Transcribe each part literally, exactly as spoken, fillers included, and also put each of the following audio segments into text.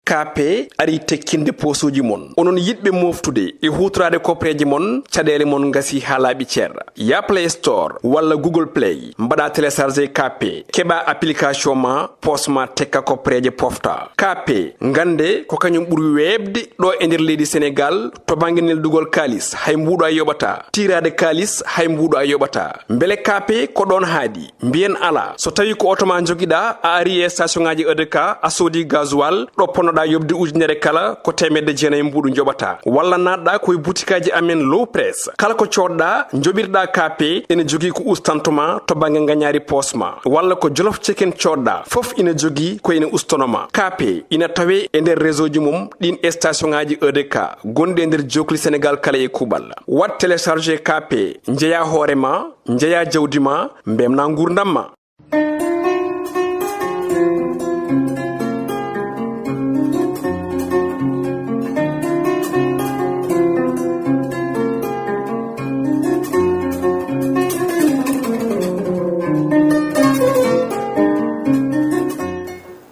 K P ari tekkinde poosuuji mon. Onon yiɗɓe mooftude e huutoraade koppereeje mon, caɗeele mon ngasi haa laaɓi cer. Ya Play Store walla Google Play, mbaɗa télécharger K P, keɓa application ma, poos ma tekka koppereeje pofta. K P, ngannde ko kañum ɓuri weeɓde ɗo e nder leydi Senegaal to bannge neldugol kaalis, hay mbuuɗo a yoɓata. Tiiraade kaalis, hay mbuuɗo a yoɓata. Mbele K P ko ɗoon haaɗi? Mbiyen alaa. So tawii ko oto ma njogiɗaa, a ari e station ŋaaji E D K, a soodi gasoil, ɗo ponnoɗaa yoɓde ujunere kala, ko teemedde jeenayi mbuuɗu njoɓataa. Walla naatɗaa ko e butikaaji amen Low Press. Kala ko coodɗaa, njoɓirɗaa K P, ene jogii ko ustanto ma to bannge ngañaari poos ma. Walla ko Jolof Chicken coodɗaa, fof ina jogii ko ene ustono ma. K P ina tawee e nder réseau ji mum ɗin e station ŋaaji E D K gonɗi e nder jookli Senegaal kala e kuuɓal. Waɗ télécharger K P, njeyaa hoore ma, njeyaa jawdi ma, mbemnaa nguurndam ma.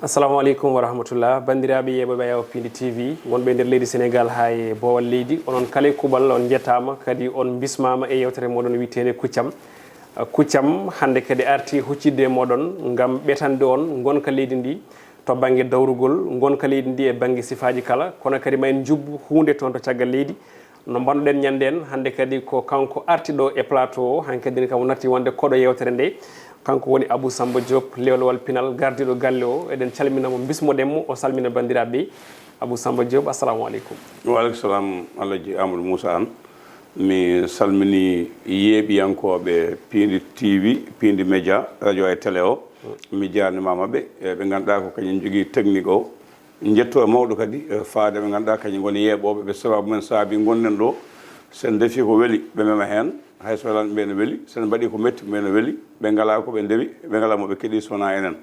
Assalamu aleykum wa rahmatullah. Banndiraaɓe yeeɓooɓe Ayaw Piindi T V, wonɓe e nder leydi Senegaal haa e boowal leydi, onon kala e kuuɓal, on njetaama, kadi on mbismaama e yeewtere mooɗon wiyeteende Kuccam. Kuccam hannde kadi arti huccitde e mooɗon ngam ɓetande on ngonka leydi ndi to bannge dawrugol, ngonka leydi ndi e bannge sifaaji kala, kono kadi ma en njubbu huunde toon to caggal leydi. No mbanduɗen ñande en, hannde kadi ko kanko arti ɗo e plateau o, hankadi ne kam o natti wonde koɗo yeewtere nde. Kanko woni Abou Samba Diop, lewlewal pinal, gardiiɗo galle o. Eɗen calmina mo, mbismoɗen mo, o salmina banndiraaɓe. Abou Samba Diop, assalamu aleykum. Wa aleykum salam, Alhaji Amadou Moussa Anne. Mi salmini yeeɓiyankooɓe Piindi T V, Piindi Média, radio e télé o. Mi jaarnimaama ɓe, e ɓe ngannduɗaa ko kañum jogii technique o. Njetto e mawɗo kadi, e faade ɓe ngannduɗaa kañum ngoni yeeɓooɓe, ɓe sababu men saabi ngonɗen ɗo. Sen defi ko weli, ɓe mema heen. Hay so welani ɓe no weli, sen mbaɗi ko metti, ɓe no weli. Ɓe ngalaa ko ɓe ndewi, ɓe ngalaa mo ɓe keɗi so wonaa enen.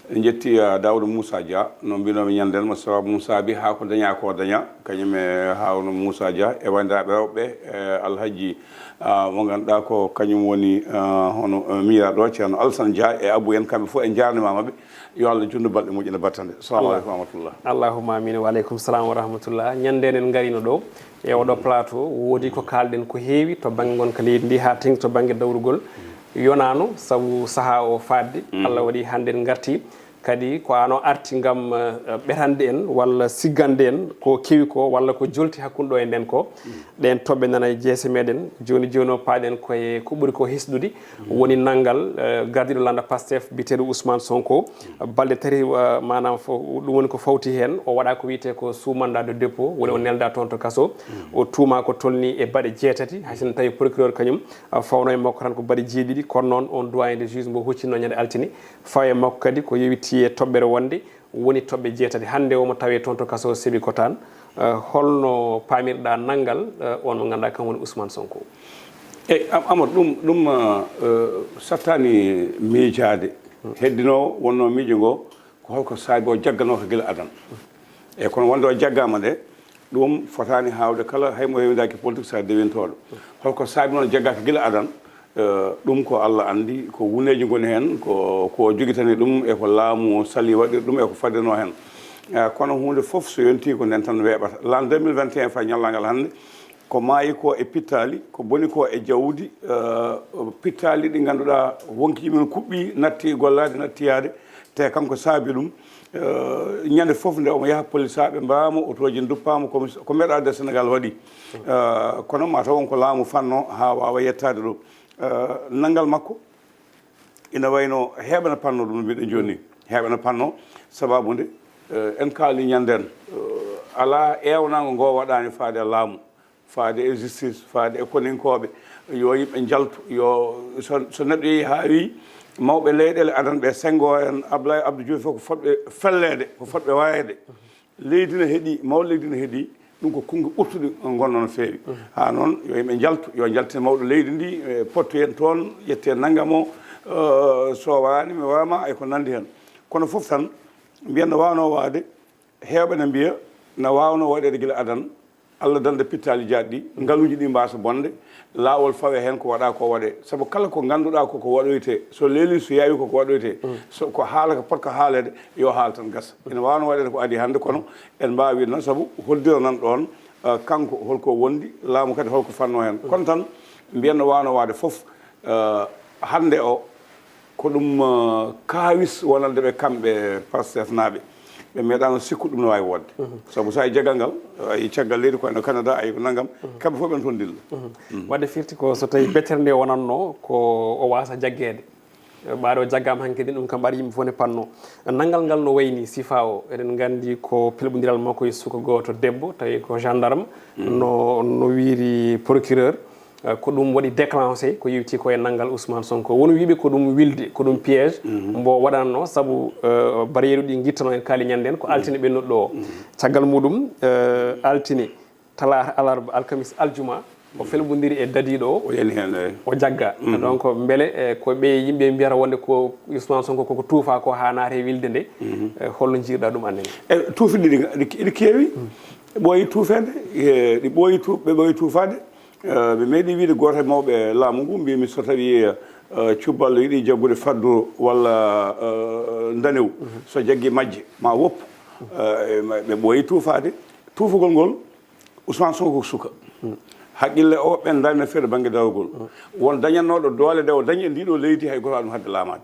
En njetti, ah, Daouda Moussa Dia, no mbinoomi ñanden mo, sababu mum saabi haa ko dañaa ko dañaa, kañum e Harouna Moussa Dia, e wanndiraaɓe rewɓe, e Alhaji, ah, mo ngannduɗaa ko kañum woni, ah, hono, eh, miñiraaɗo o, Ceerno Alassane Dia e Abou en, kamɓe fof en njaarnimaama ɓe. Yo Allah juutnu balɗe moƴƴe e battane. Salamu aleykum wa rahmatullah. Allahumma amin. Wa aleykum salam wa rahmatullah. Ñande en ngariino ɗo e oɗo plateau, woodi ko kaalɗen ko heewi to bannge ngonka leydi ndi haa teŋti to bannge dawrugol. Yonaano sabu sahaa o faaɗde. Allah waɗi hannde en ngarti. Kadi ko aan o arti ngam, eh, ɓetande en walla siggande en ko kewi ko walla ko jolti hakkunde ɗo e nden ko. Ɗeen toɓɓe nana e jeese meɗen. Jooni jooni o paaɗen ko e ko ɓuri ko hisɗude. Woni nanngal, eh, gardiiɗo lannda Pastef biyeteeɗo Ousmane Sonko. Balɗe tati, eh, maanaam fo-, ɗum woni ko fawti heen. O waɗa ko wiyetee ko sous mandat de dépôt, woni o nelda toon to kaso. O tuuma ko tolni e baɗe jeetati, hay sinno tawi procureur kañum, eh, fawno e makko tan ko baɗe jeeɗiɗi, kono noon on doyen de juge mbo huccinno ñande altine, fawa e makko kadi ko yowiti e toɓɓere wonde woni toɓɓe jeetati. Hannde omo tawee toon to kaso Sébikotane. Eh, holno paamirɗaa nanngal, eh, on mo ngannduɗaa kam woni Ousmane Sonko? Eyi, Am-, Amadou, ɗum, ɗum, eh, eh, sattaani miijaade. Heddinoowo wonnoo miijo ngo, ko holko saabi o jagganoo ko gila adan. Eyi, kono wonde o jaggaama nde, ɗum fotaani haawde kala hay mo heewindaaki politique, so a dewintooɗo. Holko saabi noon jaggaaka gila adan? Eh, ɗum ko Allah anndi, ko wuneeji ngoni heen, ko, ko o jogitani ɗum, e ko laamu sali waɗir ɗum, e ko faddenoo heen. Eh, kono huunde fof so yontii ko nden tan weeɓata. L'an deux mille vingt et un fa ñallaagal hannde, ko maayi ko e pittaali, ko boni ko e jawdi, eh, pittaali ɗi ngannduɗaa wonkii men kuɓɓi, natti gollaade, natti yaade, te kanko saabi ɗum. Eh, ñande fof nde omo yaha polisaaɓe mbaamo, otooji nduppaama, ko, ko meeɗaade Senegaal waɗi. Eh, kono ma taw on ko laamu fanno haa waawa yettaade ɗo. Eh, nanngal makko ina wayno heeɓana panno ɗum no mbiɗen jooni. Heeɓana panno sababu nde, eh, en kaali ñanden, eh, alaa eewnaango ngo waɗaani faade e laamu, faade e justice, faade e koninkooɓe, yo yimɓe njaltu, yo so, so neɗɗo yehi haa wi mawɓe leyɗeele adan ɓe senngo en Ablaye Abdou Diouf fof ko fotɓe felleede, ko fotɓe wayeede. Leydi ne heɗi, mawɗo leydi ne heɗi, ɗum ko kunnge ɓurtuɗi ngonno no feewi. Haa noon, yo yimɓe njaltu, yo njaltine mawɗo leydi ndi, e, pottu en toon, ƴette nanngam o, eh, so waɗaani mi waama, e ko nanndi heen. Kono fof tan, mbiyen no waawnoo waade, heewɓe ne mbiya, no waawnoo waɗeede gila adan, Allah danda pittaali jaaɗi ɗi, ngaluuji ɗi mbaasa bonde, laawol fawe heen ko waɗa ko waɗe. Sabu kala ko ngannduɗaa ko ko waɗoyte, so leeli so yaawi ko ko waɗoyte, so ko haala ko pot ko haaleede, yo haal tan gasa. Ina waawno waɗeede ko adii hannde, kono en mbaawa wiide noon, sabu hoddiro nan ɗoon, eh, kanko holko wondi, laamu kadi holko fanno heen. Kono tan mbiyen no waawno waade fof, eh, hannde o, ko ɗum, eh, kaawis wonande ɓe kamɓe Pastef naaɓe. Ɓe meeɗaano sikkude ɗum no waawi woodde. Sabu so a yii jaggal ngal, a yii caggal leydi ko wayno Canada, a yii ko nanngam, kamɓe fof ɓen toon ndilla. Waɗde firti ko so tawii bettere nde wonatno ko o waasa jaggeede. Ɓaaɗo jaggaama hanki kadi ɗum kam ɓaaɗo yimɓe fof ne panno. Nanngal ngal no wayni sifa o, eɗen nganndi ko pelɓondiral makko e suka gooto debbo, tawi ko gendarme, no, no wiiri procureur. Eh, ko ɗum waɗi déclenché ko yewti ko e nanngal Ousmane Sonko. Won wiiɓe ko ɗum wilde, ko ɗum piège mbo waɗanno, sabu, eh, barrière uji ɗi ngittanoo en kaali ñande en, ko altine ɓennuɗo o. Caggal muɗum, eh, altine, talaata, alarba, alkamis, aljuma, o felɓondiri e dadiiɗo o, O yani heen, eey. O jagga. Donc, mbele, eh, ko ɓe yimɓe mbiyata wonde ko Ousmane Sonko koko tuufa ko haa naate e wilde nde, eh, holno njiirɗa ɗum annen? E tuufi ɗiɗi, ɗi, ɗi keewi. Ɓooyi tuufeede, e, ɗi ɓooyi tu-, ɓe ɓooyi tuufaade. Eh, ɓe meeɗi wiide gooto e mawɓe laamu ngu, mbimi so tawi, eh, cubballo yiɗi jaggude faddu walla, eh, ndanewu, so jaggi majje ma woppu. Eh, ma-, ɓe ɓooyi tuufaade. Tuufugol ngol, Ousmane Sonko ko suka. Haqqille o ɓendaani no feewi to bannge darogol. Won dañannooɗo doole ɗe o dañi e ndiɗo leydi, hay gooto ɗum hadde laamaade.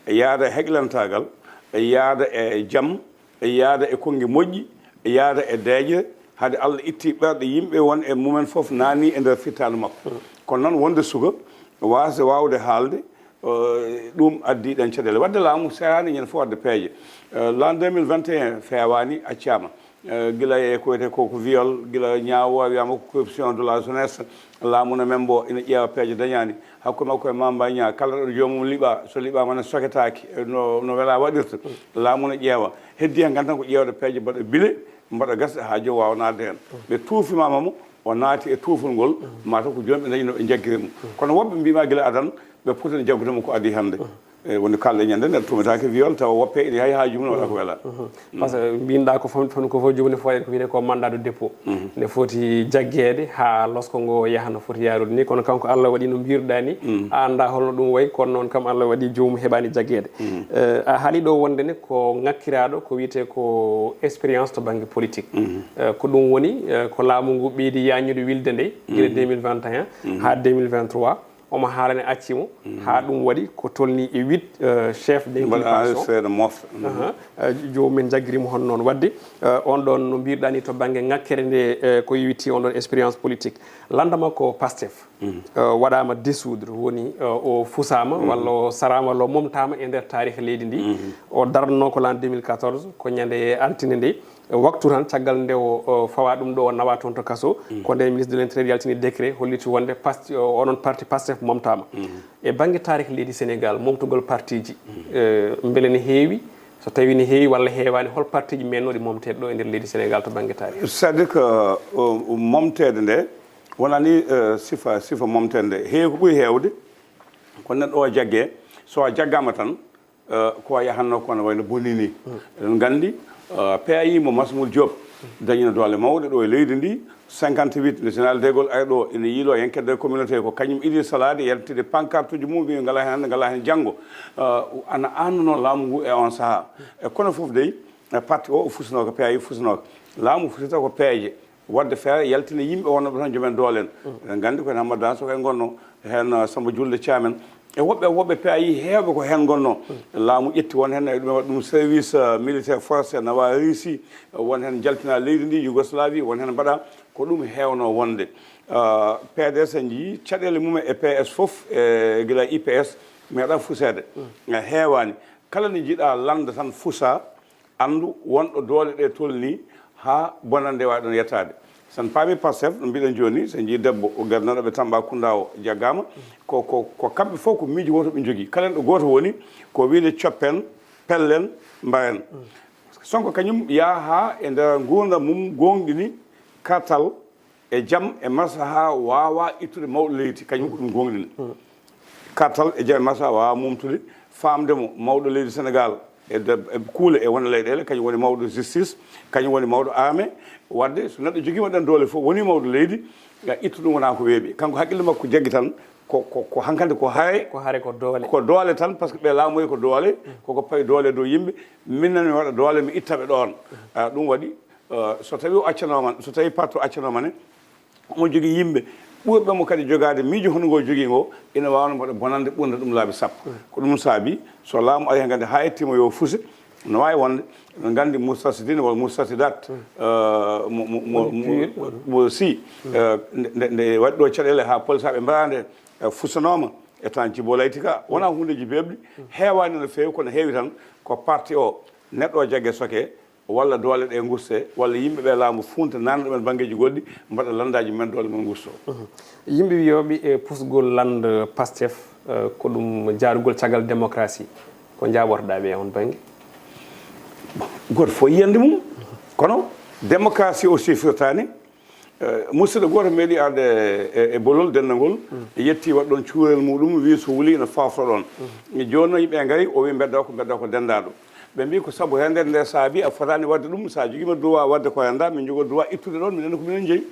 E yaada e haqqilantaagal, e yaada e jam, e yaada e konngi moƴƴi, e yaada e deeƴre, hade Allah itti ɓerɗe yimɓe won e mumen fof naani e nder fittaandu makko. Kono noon wonde suka, waasde waawde haalde, eh, ɗum addi ɗen caɗeele. Waɗde laamu seeraani ñande fof waɗde peeje. Eh, l'an deux mille vingt et un feewaani, accaama. Eh, gila e ko wiyetee ko, ko viol, gila ñaawo, wiyaama ko corruption de la jeunesse, laamu no men mbo ina ƴeewa peeje dañaani. Hakkunde makko e Mame Mbaye Niang, kala ɗo joomum liɓa, so liɓaama ne soketaaki, eh, no, no wela waɗirta. Laamu no ƴeewa. Heddi heen kan tan ko ƴeewde peeje, mbaɗa bile, mbaɗa gasɗe haa joom waawa naatde heen. Ɓe tuufimaama mo, o naati e tuufol ngol, mataw ko joom ɓe dañi no ɓe njaggiri mo. Kono woɓɓe mbiima gila adan, ɓe poti jaggude mo ko adii hannde. E wonde kaalɗe ñande nder tuumetaake viol, tawa woppe ina hay haaju mum waɗa ko wela. Par ce que mbinɗa ko fam-, fam-, ko fof jumni fooɗe ko wiyetee ko mandat de dépôt. Ne foti jaggeede haa losko ngo yaha no foti yaarude ni, kono kanko Allah waɗi no mbirɗa ni, a annda holno ɗum wayi, kono noon kam Allah waɗi joomum heɓaani jaggeede. Eh, a haali ɗo wonde ne ko ŋakkiraaɗo ko wiyetee ko expérience to bannge politique. Eh, ko ɗum woni, eh, ko laamu ngu ɓeydi yaññude wilde nde, gila deux mille vingt et un haa deux mille vingt-trois. Omo haalani acci mo, haa ɗum waɗi ko tolni e huit, eh, chef d'inculpation. Aha. Eh, joomum en jaggiri mo hono noon. Waɗde, eh, on ɗon no mbirɗa ni to bannge ŋakkere nde, eh, ko yowiti on ɗon expérience politique. Lannda makko Pastef, eh, waɗaama dissoudre, woni, eh, o fusaama walla o saraama walla o momtaama e nder taarikh leydi ndi. O darnoo ko l'an deux mille quatorze, ko ñande altine nde. Waktu tan caggal nde o, o fawa ɗum ɗo, o nawa toon to kaso, ko nde ministre de l'Intérieur yaltini décret holliti wonde Past-, o, onon parti Pastef momtaama. E bannge taarikh leydi Sénégal, momtugol partiji, eh, mbele ne heewi? So tawi ne heewi walla heewaani, hol partiji mennooɗi momteede ɗo e nder leydi Sénégal to bannge taarikh? C'est-à-dire que, o, o momteede nde wonani, eh, sifa, sifa momteede nde. Heewi ko ɓuri heewde, ko neɗɗo o jagge, so a jaggaama tan, eh, ko a yahanno ko no wayno bonni ni. Eɗen nganndi, eh, P A I mo Masmul Diop dañino doole mawɗe ɗo e leydi ndi, cinquante-huit nde Général de Gaulle ari ɗo, ina yiilo yenkedde communauté ko kañum idi salaade, yaltide pancartuji mum, wi ngala heen hannde, ngala heen janngo. Eh, ana annduno laamu ngu e on sahaa. E kono fof dey, eh, parti o, o fusinooka, P A I fusinooka. Laamu fusata ko peeje. Waɗde feere yaltina yimɓe wonɓe toon, joom en doole en. Eɗen nganndi ko heen Hammat Dansokho en ngonnoo, heen, uh, Samba Julde Caam en. E woɓɓe, woɓɓe P A I heewɓe ko heen ngonnoo. Laamu ƴetti won heen, e ɗum waɗi ɗum service, uh, militaire forestier, nawa Russie, won heen jaltina leydi ndi, Yougoslavie, won heen mbaɗa. Ko ɗum heewnoo wonde. Uh, P D S en njiyii caɗeele mum e P S fof, e gila I P S, meeɗa fuseede. E heewaani. Kala nde njiɗa lannda tan fusa, anndu wonɗo doole ɗe tolni haa bonannde waawi ɗon yettaade. So en paami Pastef, no mbiɗen jooni, so en njii debbo o garnooɗo ɓe Tambacounda o jaggaama, ko, ko, ko kamɓe fof ko miijo wooto ɓe njogii. Kala en ɗo gooto woni, ko wiyde coppen, pellen, mbaren. Sonko kañum yaha haa e nder nguurndam mum goongɗini kartal e jam e maslaha waawa ittude mawɗo leydi, kañum ko ɗum goongɗini. Kartal e jam e maslaha waawa mumtude, faamde mo mawɗo leydi Senegaal, e de- e kuule e won leyɗeele, kañum woni mawɗo justice, kañum woni mawɗo armée. Wadde so neɗɗo jogiima ɗen doole fof, woni mawɗo leydi, ya ittu ɗum wonaa ko weeɓi. Kanko haqqille makko jaggi tan ko, ko, ko hankadi ko hare, ko hare ko doole, ko doole tan, parce que ɓe laamoyi ko doole, koko pawi doole dow yimɓe. Min nan mi waɗa doole, mi itta ɓe ɗoon. Ah, ɗum waɗi, ah, so tawi o accanooma, so tawi parti o accanooma ne, omo jogii yimɓe ɓurɓe mo kadi jogaade miijo hono ngo jogii ngo, ina waawno mbaɗa bonande ɓurnde ɗum laabi sappo. Ko ɗum saabi so laamu ari hankadi haa ettiima yo fuse, no waawi wonde, eɗen nganndi moustarchidine walla moustarchidat, eh, mo, mo, mo, mo, mo si, eh, nde, nde, nde waɗi ɗo caɗeele haa polisaaɓe mbaɗaande, eh, fusanooma e temps Djibo Leyti Ka. Wonaa huundeeji beeɓɗi, heewaani no feewi, kono heewi tan ko parti o, neɗɗo o jagge soke, walla doole ɗe nguste, walla yimɓe ɓe laamu fuunta, naatna ɗumen banngeeji goɗɗi, mbaɗa lanndaaji mumen, doole mum ngusto. Yimɓe wiyooɓe e pusgol lannda Pastef, eh, ko ɗum jaarugol caggal démocratie. Ko njaabotoɗaa ɓe e on bannge? Gooto fof yiyande mum. Kono démocratie aussi firtaani. Eh, musidɗo gooto meeɗi arde e, e bolol denndagol, yetti waɗ ɗoon cuurel muɗum, wi so wuli ina faafto ɗoon. Jooni noon yimɓe ngari, o wi mbedda o ko, mbedda o ko denndaaɗo. Ɓe mbi ko sabu heen nder nde saabi a fotaani waɗde ɗum, so a jogiima droit waɗde ko heen, min njogoo droit ittude ɗoon, minen ko minen njeyi.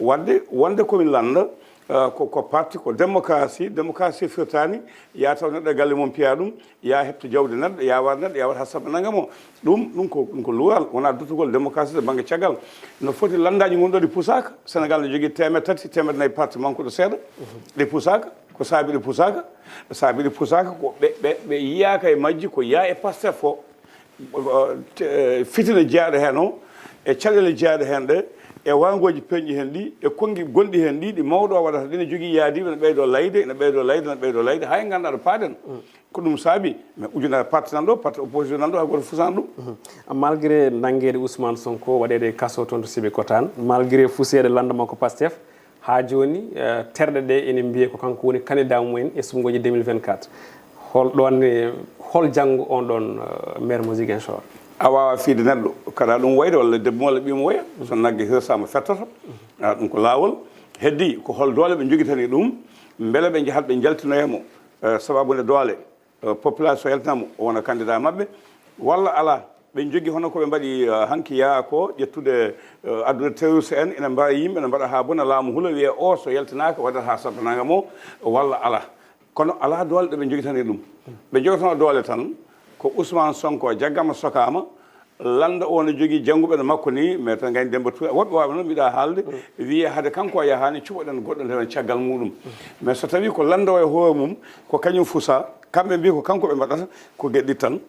Waɗde, wonde ko min lannda, eh, ko, ko parti, ko démocratie, démocratie firtaani, yaa taw neɗɗo e galle mum piya ɗum, yaa heɓto jawdi neɗɗo, yaa waɗ neɗɗo, yaa waɗ haa sappo nannga mo. Ɗum, ɗum ko, ɗum ko luural, wonaa duttugol démocratie to bannge caggal. No foti lanndaaji ngonɗo ɗi pusaaka, Sénégal no jogii teemedde tati, teemedde nayi parti mankuɗo seeɗa, ɗi pusaaka. Ko saabi ɗi pusaaka? Saabi ɗi pusaaka ko ɓe, ɓe, ɓe yiyaaka e majji ko yaa e Pastef o. Te- fitina jeyaaɗo heen o, e caɗeele jeyaaɗe heen ɗe, e waangooji peeñɗi heen ɗi, e konngi gonɗi heen ɗi, ɗi mawɗo o waɗata ɗi, ne jogii yaadiiɓe, ne ɓeydoo layde, ne ɓeydoo layde, ne ɓeydoo layde, hay ngannduɗaa ɗo paaɗen. Ko ɗum saabi, mais ujunere parti nan ɗo, parti opposition nan ɗo, hay gooto fusani ɗum. Malgré nanngeede Ousmane Sonko, waɗeede e kaso toon to Sébikotane, malgré fuseede lannda makko Pastef, haa jooni, eh, terɗe ɗe ene mbiya ko kanko woni candidat mumen e suɓngooji deux mille vingt-quatre. Hol ɗoon, eh, hol janngo on ɗoon, eh, maire mo Ziguinchor? A waawaa fiyde neɗɗo, kaɗa ɗum woyde, walla debbo walla ɓiy mo woya. So nagge hirsaama fettoto. Ah, ɗum ko laawol. Heddi ko hol doole ɓe njogitani ɗum, mbele ɓe njahat ɓe njaltinoya mo, eh, sababu nde doole, eh, population yaltina mo, o wona candidat maɓɓe, walla alaa? Ɓe njogii hono ko ɓe mbaɗi, eh, hanki yaa ko ƴettude, eh, addude terroriste en, ina mbaɗa yimɓe, ina mbaɗa haa bona, laamu hula, wiya o so yaltinaaka, waɗata haa sappo nanga mo, walla alaa? Kono alaa doole ɗo ɓe njogitani ɗum. Ɓe njogotano doole tan ko Ousmane Sonko jaggama, sokaama, lannda o no jogii jannguɓe no makko ni, mais tan ngayni Demba Touré, woɓɓe waaɓe noon mbiɗa haalde, wiya hade kanko o yahaani, cuɓoɗen goɗɗo ndewen caggal muɗum. Mais so tawi ko lannda o e hoore mum, ko kañum fusa, kamɓe mbi ko kanko ɓe mbaɗata, ko geɗɗi tan.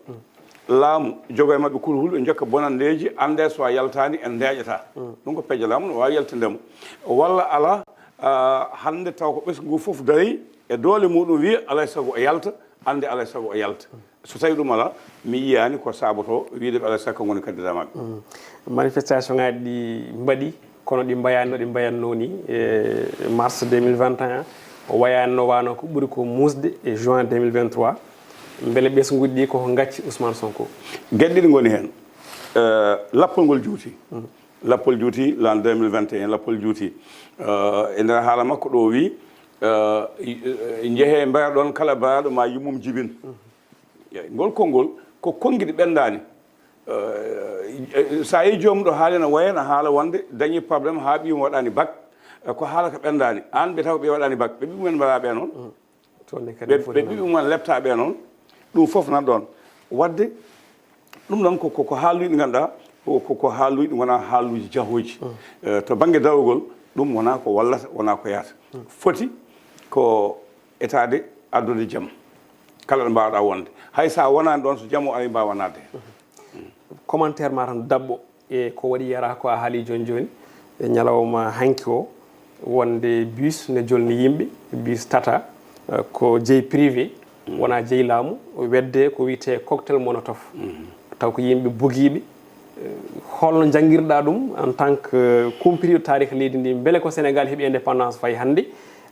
Laamu jogo e maɓɓe kulhuli, ɓe njokka bonanndeeji, annde so a yaltaani en ndeeƴata. Ɗum ko peeje laamu no waawi yaltinde mo. Walla alaa, ah, hannde taw ko ɓesngu ngu fof darii e doole muɗum wiya alay sago o yalta, annde alay sago o yalta. So tawi ɗum alaa, mi yiyaani ko saabotoo wiide ɓe alay sago ngoni candidat maɓɓe. Manifestation ŋaaji ɗi mbaɗi, kono ɗi mbayaani no ɗi mbayatnoo ni e mars deux mille vingt et un, o wayaani no waano ko ɓuri ko muusde e juin deux mille vingt-trois. Mbele ɓesnguuji ɗi koko ngacci Ousmane Sonko? Geɗe ɗiɗi ngoni heen. Eh, lappol ngol juuti. Lappol juuti, l'an deux mille vingt et un, lappol juuti. Eh, e nder haala makko ɗo o wi, eh, i-, eh, njehee mbayaɗon kala mbayaɗo ma yummum jibin. Eey, ngol konngol ko konngi ɗi ɓenndaani. Eh, eh, so a yii joomum ɗo haali no waya, no haala wonde dañi problème haa ɓiyum waɗaani bac. Eh, ko haala ko ɓenndaani. Aan ɓe taw ɓe waɗaani bac, ɓe ɓiyum en mbaɗa ɓe noon. Toon ne kadi ɓe, ɓe ɓiyum en lepta ɓe noon. Ɗum fof nan ɗoon. Waɗde ɗum noon ko, ko, ko haalluuji ɗi ngannduɗaa, ko, ko, ko haalluuji ɗi ngonaa haalluuji jahooji. Eh, to bannge darogol, ɗum wonaa ko wallata, wonaa ko yahata. Foti ko etaade addude jam. Kala ɗo mbaawɗaa wonde. Hay so a wonaani ɗoon, so jam o arii, mbaawaa naatde heen. Commentaire ma tan daɓɓo e ko waɗi yara ko a haali jooni jooni, e ñalawma hanki o, wonde bus ne jolni yimɓe, bus Tata, eh, ko jeyi privé, wonaa jeyi laamu, wedde ko wiyetee cocktail Molotov. Taw ko yimɓe bugiiɓe. Eh, holno njanngirɗaa ɗum en tant que kumpitiiɗo taariik leydi ndi? Mbele ko Sénégal heɓi indépendance fayi hannde,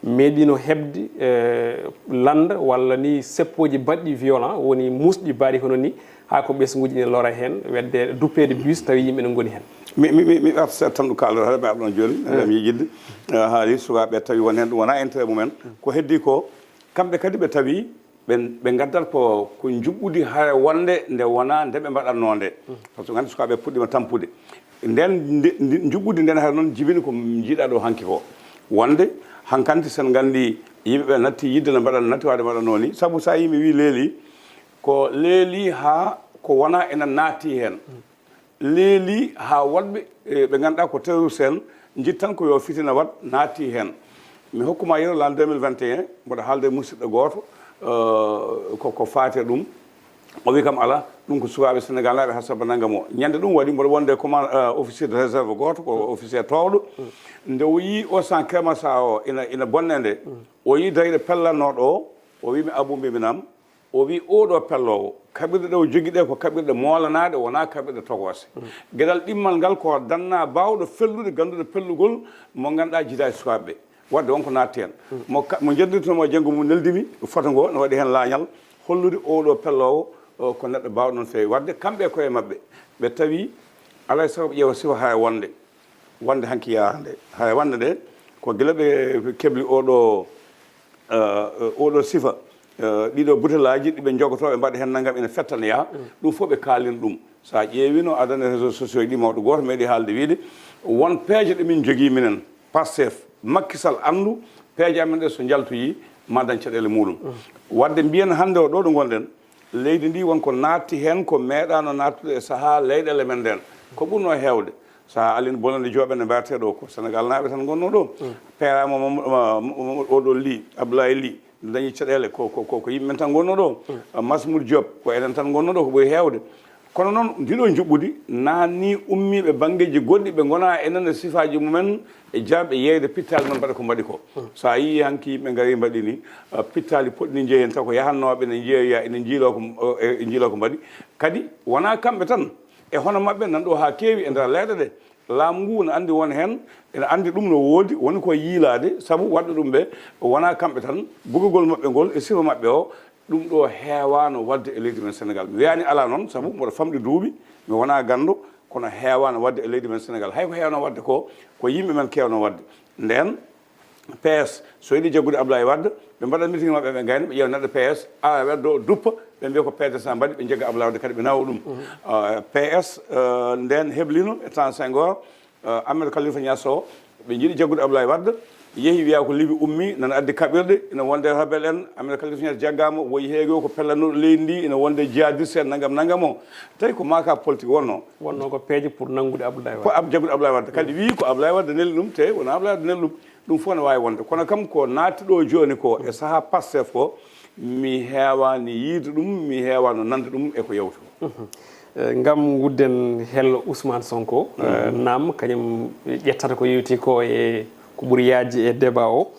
meeɗiino heɓde, eh, lannda walla ni seppooji baɗɗi violent, woni muusɗi mbaɗi hono ni, haa ko ɓesnguuji ina lora heen, wedde duppeede bus tawi yimɓe ne ngoni heen? Mi, mi, mi, mi arta seeɗa tan ɗo kaalɗon, haɗa mi arɗon jooni, haɗa mi yejjitde. Eh, haali sukaaɓe tawi won heen, ɗum wonaa intérêt mumen. Ko heddi ko, kamɓe kadi ɓe tawi Ɓe ɓe ngaddat ko ko njuɓɓudi hare wonde nde wonaa nde ɓe mbaɗatnoo nde. Par ce que nganndi sukaaɓe puɗɗiima tampude. Nden nde- ndi- njuɓɓudi nden hare noon jibini ko njiiɗaa ɗo hanki ko. Wonde hankanti sen nganndi yimɓe ɓe natti yidde no mbaɗan natti waade mbaɗatnoo ni. Sabu so a yimɓe wii leeli ko leeli haa ko wonaa ena naatti heen. Leeli haa woɗɓe e, ɓe ngannduɗaa ko terroriste en njiɗ tan ko yo fitina waɗ naatti heen. Mi hokkuma yero lan deux mille vingt et un, mboɗo haalde e musidɗo gooto eh, ko ko faati e ɗum. O wi kam ala, ɗum ko sukaaɓe Senegal naaɓe haa sabba nannga mo ñande ɗum waɗi mboɗo wonde command eh, officier de réserve gooto ko officier toowɗo. Nde o yii o san kremasa o ina ina bonne nde, o yii dayɗo pellanooɗo o, o wi mi abou mbimi nam. O wi oɗo pelloowo kaɓirɗe ɗe o jogi ɗe ko kaɓirɗe moolanaaɗe wonaa kaɓirɗe togoose. Geɗal ɗimmal ngal ko danna baawɗo fellude gannduɗo pellugol mo ngannduɗaa jiidaa e sukaaɓe ɓe. Waɗde won ko naatti heen mo ka- mo jenndirtoma janngo mum neldimi foto ngo no waɗi heen laañal hollude oɗo pelloowo o, ko neɗɗo baawɗo noon feewi waɗde kamɓe e koye maɓɓe ɓe tawi alaa e sago ɓe ƴeewa sifa haya wonde. Wonde hanki yaha nde haya wonde nde ko gila ɓe kebli oɗo eh, oɗo sifa eh, ɗiɗo butelaaji ɗi ɓe njogotoo ɓe mbaɗa heen nanngam ina fettana yaha. Ɗum fof ɓe kaalin ɗum. So a ƴeewino adana réseau sociaux ɗi mawɗo gooto meeɗi haalde wiide won peeje ɗe min njogii minen pastef makkisal anndu peeje amen ɗe so njaltoyii ma dañ caɗeele muɗum. Waɗde mbiyen hannde o ɗo ɗo ngonɗen leydi ndi won ko naatti heen ko meeɗaano naattude e sahaa leyɗeele men nden. Ko ɓurnoo heewde sahaa alin bonande jooɓe nde mbaartee ɗo ko Senegal naaɓe tan ngonnoo ɗo. Peeraama oɗo li ablaye li dañi caɗeele ko ko ko yimɓe men tan ngonnoo ɗo. Masmoud Diop ko enen tan ngonnoo ɗo ko ɓuri heewde. Kono noon ndiɗo njuɓɓudi naanni ummiiɓe banngeeji goɗɗi ɓe ngonaa enen e sifaaji mumen e jaɓɓe yeeyde pittaali noon mbaɗa ko mbaɗi ko. So a yii hanki yimɓe ngari mbaɗi ni pittaali poɗɗi ni njeyi heen taw ko yahannooɓe ene njeeya ene njiiloo ko e njiiloo ko mbaɗi. Kadi wonaa kamɓe tan e hono maɓɓe nan ɗo haa keewi e nder leyɗe ɗe. Laamu ngu ene anndi won heen ene anndi ɗum no woodi woni ko yiilaade sabu waɗɓe ɗum ɓe wonaa kamɓe tan bugagol maɓɓe ngol e sifa maɓɓe o. Ɗum ɗo heewaano waɗde e leydi men Senegal mi wiyaani alaa noon sabu mboɗo famɗi duuɓi mi wonaa ganndo. Kono heewaano waɗde e leydi men Senegal hay ko heewnoo waɗde ko ko yimɓe men keewnoo waɗde. Ndeen P S so yiɗi jaggude Ablaye Wade ɓe mbaɗa meeting maɓɓe ɓe ngayna ɓe ƴeewa neɗɗo P S awa weddo duppa ɓe mbiya ko P D S a mbaɗi ɓe jagga Ablaye Wade kadi ɓe nawa ɗum. P S ndeen heblino e temps Senghor Ahmed Khalifa Niass o ɓe njiɗi jaggude Ablaye Wade yehi wiya ko Libi ummi nana addi kaɓirɗe ina wonde rebel en Ahmed Khalifa Niass jaggama woyi heege o ko pellannoɗo leydi ndi ina wonde jihadiste en nangam nangam o. Tawi ko maka politique wonno. Wonno ko peeje pour nanngude Abdoulaye Wade. Ab jaggude Abdoulaye Wadde kadi wii ko Abdoulaye Wadde neli ɗum te wona Abdoulaye Wadde neli ɗum. Ɗum fof ne waawi wonde kono kam ko naatti ɗo jooni ko e sahaa Pastef ko mi heewaani yiide ɗum mi heewaano nande ɗum e ko yawti ko. Ngam ngudden hello Ousmane Sonko, naam kañum ƴettata ko yowti ko e ko ɓuri yaajde e débat o.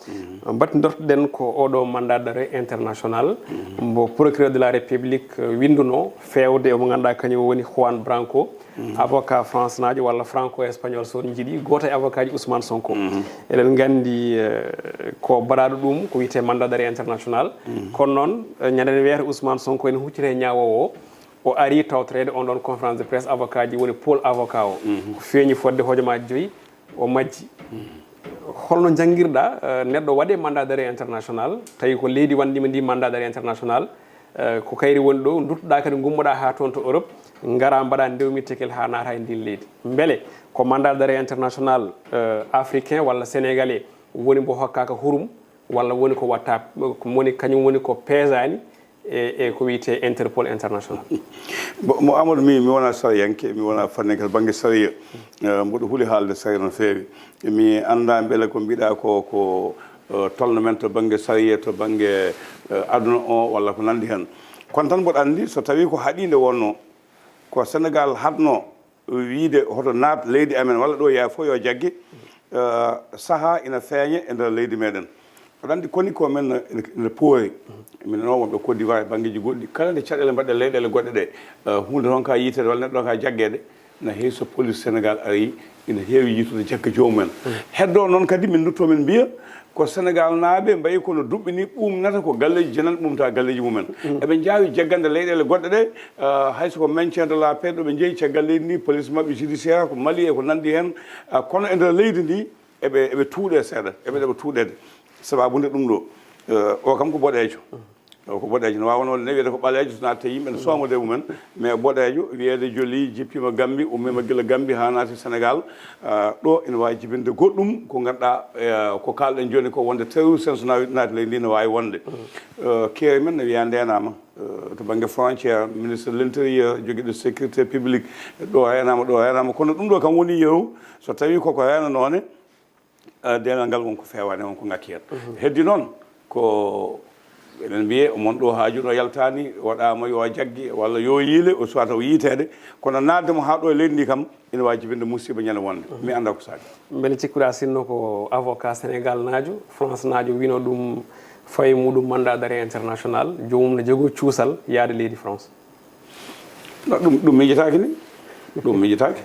Mbaɗ ndortoɗen ko oɗo mandat d'arrêt international mbo procureur de la république winndunoo feewde omo ngannduɗaa kañum woni Juan Branco, avocat français naajo walla franco espagnol so on njiɗi gooto e avocat ji Ousmane Sonko. Eɗen nganndi ko baɗaaɗo ɗum ko wiyetee mandat d'arrêt international. Kono noon ñande nde wiyata Ousmane Sonko ene huccita e ñaawoowo o, o ari tawtoreede on ɗon conférence de presse avocat ji woni pôle avocat o, o feeñi fodde hojomaaji joyi o majji. Holno njanngirɗa neɗɗo waɗe mandat d'arrêt international tawi ko leydi wanndima ndi mandat d'arrêt international? Ko kayri woni ɗo duttoɗa kadi gummoɗa ha toon to Europe, ngara mbaɗa ndewmi tekel ha naata e ndin leydi. Beele ko mandat d'arrêt international africain walla sénégalais woni mbo hokkaka hurum walla woni ko watta woni kañum woni ko peesani e e ko wiyete Interpol international? Bon, mo Amadou mi mi wona sariyanke mi wona fanninke to bangge sariya. Mboɗo huuli haalde sariya no feewi. Mi annda mbele ko mbiɗa ko ko tolno men to bangge sariya to bangge aduna o walla ko nandi hen. Kono tan mboɗo anndi so tawi ko haɗinde wonno ko Senegal haɗno wiide hoto naat leydi amen walla ɗo yaa fof yo jagge. Saha ina feeña e nder leydi meɗen. Aɗa anndi koni ko men ene poori. Minen o wonɓe Côte d'Ivoire e banngeeji goɗɗi kala nde caɗeele mbaɗɗe leyɗeele goɗɗe ɗe huunde toon ka yiiteede walla neɗɗo toon ka jaggeede. Ina heewi so police Senegal ari ina heewi yiitude jagga joomum en. Heddo noon kadi min ndutto min mbiya ko Senegal naaɓe mbayi kono duɓɓe ni ɓuumnata ko galleeji jananɓe ɓuumta galleeji mumen. Eɓe njaawi jaggande leyɗeele goɗɗe ɗe. Hay so ko maintien de la paix ɗo ɓe njeyi caggal leydi ndi police maɓɓe judiciaire ko Mali e ko nandi heen. Kono e nder leydi ndi eɓe eɓe tuuɗe seeɗa eɓe ɗeɓa tuuɗede. Sababude ɗum ɗo o kam ko boɗeejo. Taw ko boɗeejo, no waawi wonde ne wiyata ko ɓaleejo, so naati tawi yimɓe ne soomoda e mumen. Mais boɗeejo, wiyeede joli, jippiima Gambi, ummiima gila Gambi haa naati Sénégal. Ah, ɗo ina waawi jibinde goɗɗum ko ngannduɗaa, eh, ko kaalɗen jooni ko wonde terroriste en so nawi-, naati leydi ndi, no waawi wonde. Eh, keeri men ne wiya ndeenaama, eh, to bannge frontière, ministre de l'intérieur, jogiiɗo sécurité publique, ɗo reenaama, ɗo reenaama. Kono ɗum ɗo kam woni yeru, so tawi koko reena noone, eh, dental ngal won ko feewaani, won ko ŋakki heen. Heddi noon ko eɗen mbiye omon ɗo haaju ɗo yaltaani, waɗaama yo jagge walla yo yiile, o suwata o yiiteede. Kono naatde mo haa ɗo e leydi ndi kam, ina waawi jibinde musiba ñande wonde. Mi annda ko saaki. Mbele cikkuɗaa sinno ko avocat Sénégal naajo, France naajo wino ɗum fawi muɗum mandat d'arrêt international, joomum ne jogoo cuusal yaade leydi France? No, ɗum, ɗum miijetaake ni. Ɗum miijetaake.